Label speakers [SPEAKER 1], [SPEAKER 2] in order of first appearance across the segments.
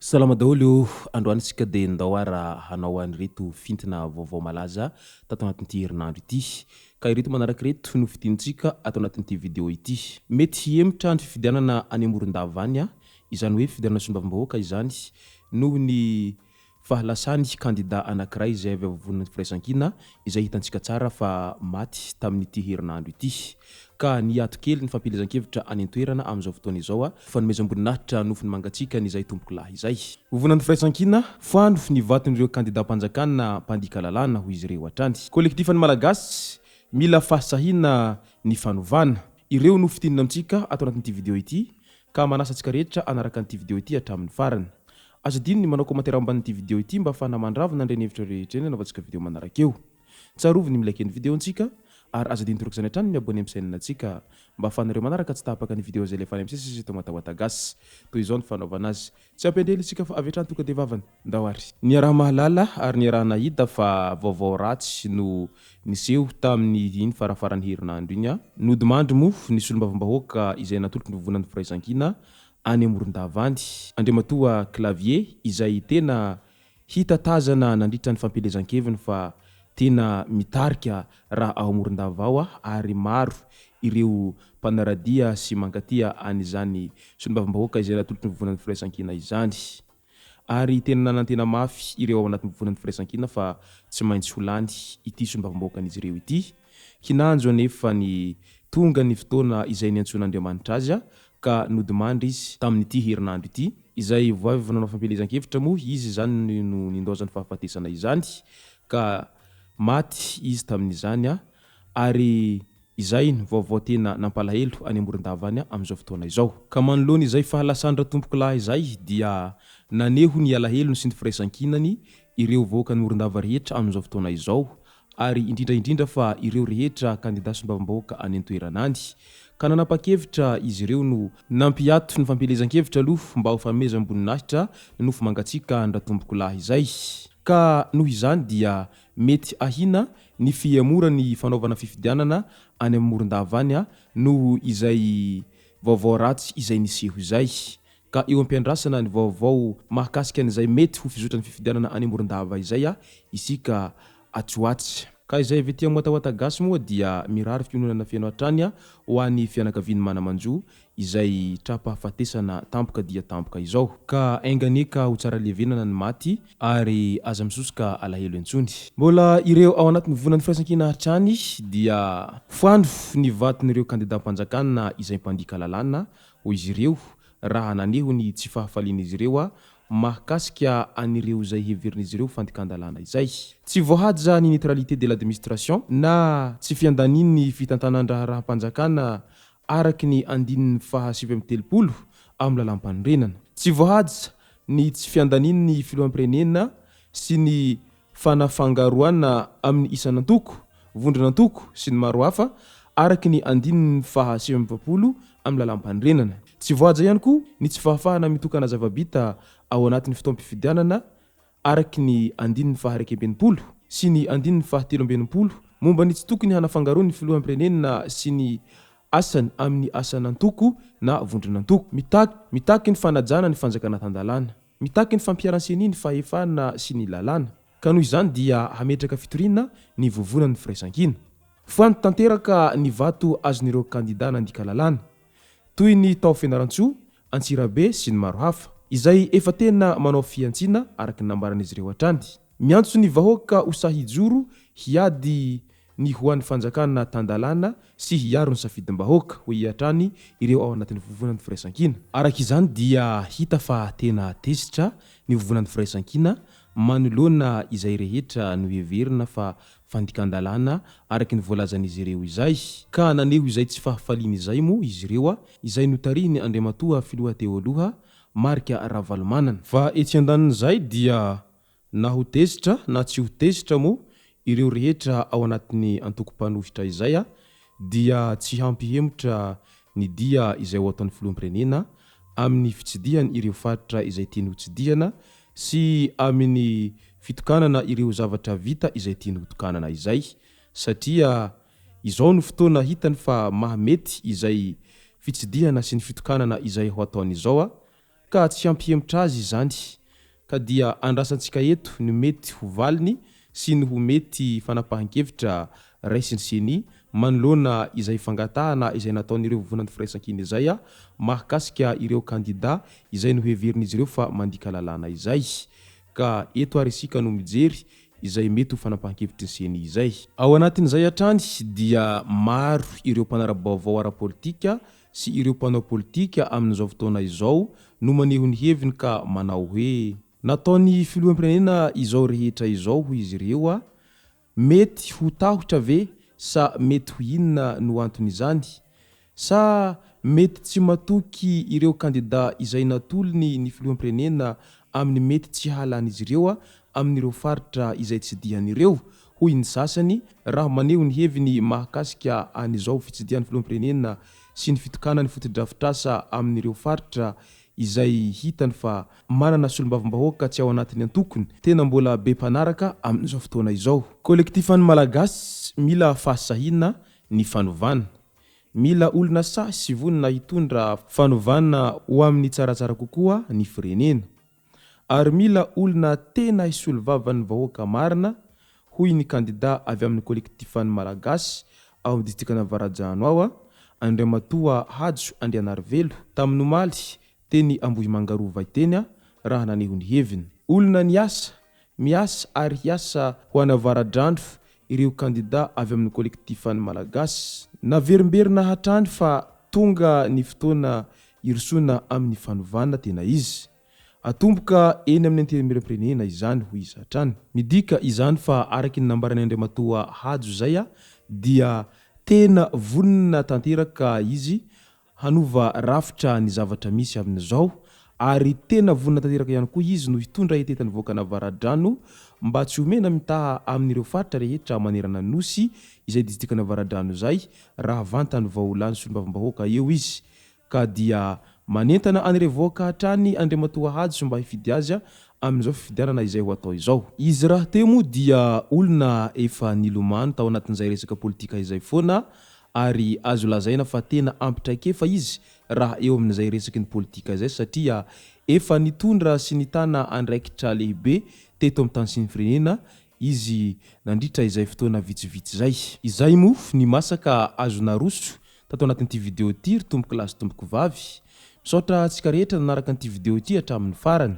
[SPEAKER 1] Salama daholo o! Androany isika dia ndao ara hanao an'ireto fintina vaovao malaza tato anatin'ity herinandro ity. Ka ireto manaraka ireto no fintinintsika ato anatin'ity video ity. Mety hihemotra ny fifidianana any Morondava any, izany hoe fifidianana solombavambahoaka izany, noho ny Fahalasany kandida anankiray izay avy ao Vovonan'ny Firaisankina izay hitantsika tsara fa maty tamin'ity herinandro ity. Ka niato kely ny fampielezan-kevitra any an-toerana amin'izao fotoana izao, fanomezam-boninahitra nofony mangatsiaka an'izay tompokolahy izay. Vovonan'ny Firaisankina, foano ny vaton'ireo kandidam-panjakana mpandika lalàna, hoy izy ireo hatrany. Kolektifan'ny Malagasy, mila fahasahiana ny fanovana. Ireo no fintinina amintsika ato anatin'ity video ity, ka manasa antsika rehetra hanaraka an'ity video ity hatramin'ny farany. Aza adino ny manao commentaire ambanin'ity video ity mba ahafahana mandravona an'ireny hevitra rehetra ireny anaovantsika video manaraka eo. Tsarovy ny mi-like ny video-ntsika ary aza adino torak'izany hatrany ny mi-abonner amin'ny chaîne-ntsika mba ahafahanareo manaraka tsy tapaka ny video izay alefanay misesy eto Matawata Gasy. Toy izao ny fanaovana azy. Tsy ampy andrely isika fa avy hatrany tonga dia vavany. Ndao ary. Niaraha-mahalala ary niaraha-nahita fa vaovao ratsy no niseho tamin'ny iny farafaran'ny herinandro iny. Nodimandry moa ny solombavambahoaka izay natolotry ny Vovonan'ny Firaisankina any Morondava any. Andriamatoa Clavier izay tena hita tazana nandritra ny fampielezan-keviny fa tena mitarika raha ao Morondava ao ary maro ireo mpanaradia sy mankatia an'izany solombavambahoaka izay natolotry ny Vovonan'ny Firaisankina izany. Ary tena nanantena mafy ireo ao anatin'ny Vovonan'ny Firaisankina fa tsy maintsy ho lany ity solombavambahoakan'izy ireo ity. Kinanjo anefa ny tonga ny fotoana izay niantsoan'Andriamanitra azy ka nodimandry izy tamin'ity herinandro ity, izay vao avy nanao fampielezan-kevitra moa izy izany no nindaozany fahafatesana izany ka maty izy tamin'izany ary izay no vaovao tena nampalahelo any Morondava any amin'izao fotoana izao. Ka manoloana izay fahalasan-dRatompokolahy izay dia naneho ny alahelony sy ny firaisankinany ireo vahoakan'i Morondava rehetra amin'izao fotoana izao ary indrindra indrindra fa ireo rehetra kandida solombavambahoaka any an-toerana any. Ka nanapa-kevitra izy ireo no nampiato ny fampielezan-kevitra aloha mba ho fanomezam-boninahitra ny nofo mangatsiaka an-dRatompokolahy izay. Ka noho izany dia mety ahiana ny fihemoran'ny fanaovana fifidianana any amin'ny Morondava any noho izay vaovao ratsy izay niseho izay. Ka eo am-piandrasana ny vaovao mahakasika an'izay mety ho fizotran'ny fifidianana any Morondava izay isika atsy ho atsy. Ka izay avy aty Moatawata Gasy moa dia mirary fiononana feno hatrany ho an'ny fianakavian'ny mana-manjo izay tra-pahafatesana tampoka dia tampoka izao. Ka enga anie ka ho tsara levenana ny maty ary aza misosoka alahelo intsony. Mbola ireo ao anatin'ny vonan'ny firaisankina hatrany dia foano ny vaton'ireo kandidam-panjakana izay mpandika lalàna hoy izy ireo, raha naneho ny tsy fahafalian'izy ireo mahakasika an'ireo izay heverin'izy ireo fandikan-dalàna izay. Tsy voahaja ny neutralité de l'administration na tsy fiandanian'ny fitantanan-draharaham-panjakana araka ny andininy faha 39 amin'ny lalàmpanorenana. Tsy voahaja ny tsy fiandanian'ny filoham-pirenena sy ny fanafangaroana amin'ny isan'antoko, vondron'antoko sy ny maro hafa, araka ny andininy faha 49 amin'ny lalàmpanorenana. Tsy voahaja ihany koa ny tsy fahafahana mitokana zava-bita ao anatin'ny fotoam-pifidianana araka ny andininy faha 61 sy ny andininy faha 63 momba ny tsy tokony hanafangaroan'ny filoham-pirenena sy ny asany amin'ny asan'antoko na vondron'antoko. Mitaky mitaky ny fanajana ny fanjakana tan-dalàna. Mitaky ny fampiharan-ceni ny fahefana sy ny lalàna, ka noho izany dia hametraka fitoriana ny Vovonan'ny Firaisankina. Foano tanteraka ny vato azon'ireo kandida nandika lalàna, toy ny tao Fianarantsoa, Antsirabe sy ny maro hafa, izay efa tena manao fihantsiana araka ny nambaran'izy ireo hatrany. Miantso ny vahoaka ho sahy hijoro hiady ny ho an'ny fanjakana tan-dalàna sy hiaro ny safidim-bahoaka, hoy hatrany ireo ao anatin'ny Vovonan'ny Firaisankina. Araka izany dia hita fa tena tezitra ny Vovonan'ny Firaisankina manoloana izay rehetra noheverina fa fandikan-dalàna araka ny voalazan'izy ireo izay, ka naneho izay tsy fahafaliany izay moa izy ireo izay notarihin'ny Andriamatoa Filoha teo aloha Marc Ravalomanana. Fa etsy andanin'izay dia Na ho tezitra na tsy ho tezitra moa ireo rehetra ao anatin'ny antoko mpanohitra izay dia tsy hampihemotra ny dia izay ho ataon'ny filoham-pirenena amin'ny fitsidihany ireo faritra izay tiany hotsidihana sy amin'ny fitokanana ireo zavatra vita izay tiany hotokanana izay satria izao no fotoana hitany fa mahamety izay fitsidihana sy ny fitokanana izay ho ataony izao ka tsy hampihemotra azy izany ka dia andrasantsika eto ny mety ho valiny sy ny ho mety fanapahan-kevitra raisin'ny Ceni manoloana izay fangatahana izay nataon'ireo vovonan'ny firaisankina izay mahakasika ireo kandida izay noheverin'izy ireo fa mandika lalàna izay. Ka eto ary isika no mijery izay mety ho fanapahan-kevitry ny Ceni izay. Ao anatin'izay hatrany dia maro ireo mpanara-baovao ara-politika sy ireo mpanao politika amin'izao fotoana izao no maneho ny heviny ka manao hoe. Nataon'ny filoham-pirenena izao rehetra izao hoy izy ireo a! Mety ho tahotra ve sa mety ho inona no anton'izany? Sa mety tsy matoky ireo kandida izay natolony ny filoham-pirenena amin'ny mety tsy hahalan'izy ireo amin'ireo faritra izay tsidihany ireo? Hoy ny sasany raha maneho ny heviny mahakasika an'izao fitsidihan'ny filoham-pirenena sy ny fitokanany fotodrafitrasa amin'ireo faritra izay hitany fa manana solombavambahoaka tsy ao anatin'ny antokony tena mbola be mpanaraka amin'izao fotoana izao. Kolektifan'ny Malagasy mila fahasahiana ny fanovana. Mila olona sahy sy vonona hitondra fanovana ho amin'ny tsaratsara kokoa ny firenena. Ary mila olona tena hisolo vavan'ny vahoaka marina, hoy ny kandida avy amin'ny kolektifan'ny Malagasy ao amin'ny distrikan'Avaradrano ao, Andriamatoa Hajo Andrianarivelo, tamin'ny omaly teny Ambohimanga Rova teny raha naneho ny heviny. Olona niasa, miasa ary hiasa ho an'Avaradrano ireo kandida avy amin'ny kolektifan'ny Malagasy. Naverimberina hatrany fa tonga ny fotoana hirosoana amin'ny fanovana tena izy. Atomboka eny amin'ny Antenimierampirenena izany, hoy izy hatrany. Midika izany fa araka ny nambaran'i Andriamatoa Hajo izay dia tena vonona tanteraka izy hanova rafitra ny zavatra misy amin'izao ary tena vonona tanteraka ihany koa izy no hitondra hetaheta ny vahoakan'Avaradrano mba tsy homena mitaha amin'ireo faritra rehetra manerana ny Nosy izay distrikan'Avaradrano izay raha vantany vao lany solombavambahoaka eo izy ka dia manentana an'ireo vahoaka hatrany Andriamatoa Hajo mba hifidy azy amin'izao fifidianana izay ho atao izao. Izy rahateo moa dia olona efa nilomano tao anatin'izay resaka politika izay foana ary azo lazaina fa tena ampy traikefa izy raha eo amin'izay resaky ny politika izay satria efa nitondra sy nitana andraikitra lehibe teto amin'ny tany sy ny firenena izy nandritra izay fotoana vitsivitsy izay. Izay moa ny masaka azo naroso tato anatin'ity video ity ry tompoko lahy sy tompoko vavy. Misaotra antsika rehetra nanaraka an'ity video ity hatramin'ny farany.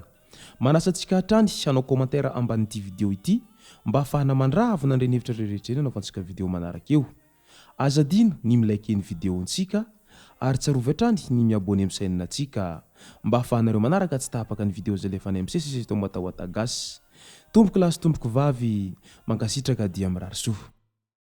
[SPEAKER 1] Manasa antsika hatrany hanao commentaire ambanin'ity video ity mba hahafahana mandravona an'ireny hevitra rehetra ireny hanaovantsika video manaraka eo. Aza adino ny mi-like ny video-ntsika ary tsarovy hatrany ny mi-abonner amin'ny chaîne-ntsika mba ahafahanareo manaraka tsy tapaka ny video izay alefanay misesisesy eto Matahoata Gasy. Tompoko lahy sy tompoko vavy, mankasitraka dia mirary soa.